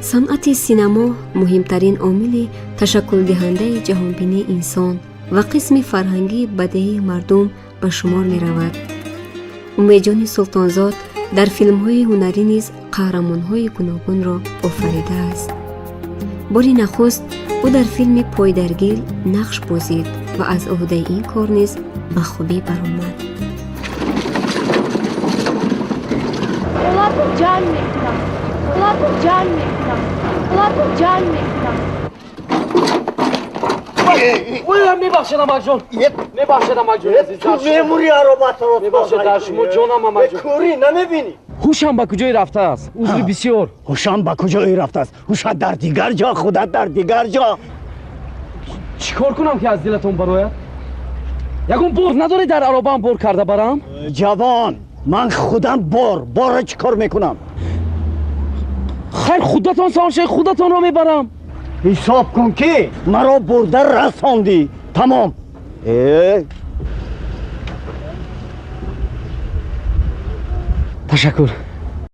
Санъати синамо муҳимтарин омили ташаккулдиҳандаи ҷаҳонбинии инсон ва қисми фарҳангии бадеии мардум ба шумор меравад. Умедҷони Султонзод дар филмҳои ҳунарӣ низ қаҳрамонҳои гуногунро офаридааст. Бори нахуст ӯ дар филми «Пойдаргил» нақш бозид ва аз ӯҳдаи ин кор низ ба хубӣ баромад. Холату ҷанг мекунам, холату ҷанг мекунам, холату ҷанг мекунам. Мебахшед, амакҷон, мебахшед, амакҷон. Ту мемури, аробатро. Мебахшед, дар шумо ҷонам, амакҷон. Кӯрӣ, намебинӣ? Ҳушам ба куҷое рафтааст, узри бисёр. Ҳушам ба куҷое рафтааст? Ҳушат дар дигар ҷо, худат дар дигар ҷо. Чӣ кор кунам, ки аз дилатон барояд? Ягон бор надоред, дар аробаам бор карда барам? Ҷавон, ман худам бор борро чӣ кор мекунам? Хайр, худатон савор шавед, худатонро мебарам. Ҳисоб кун, ки маро бурда расондӣ, тамом. Ташаккур.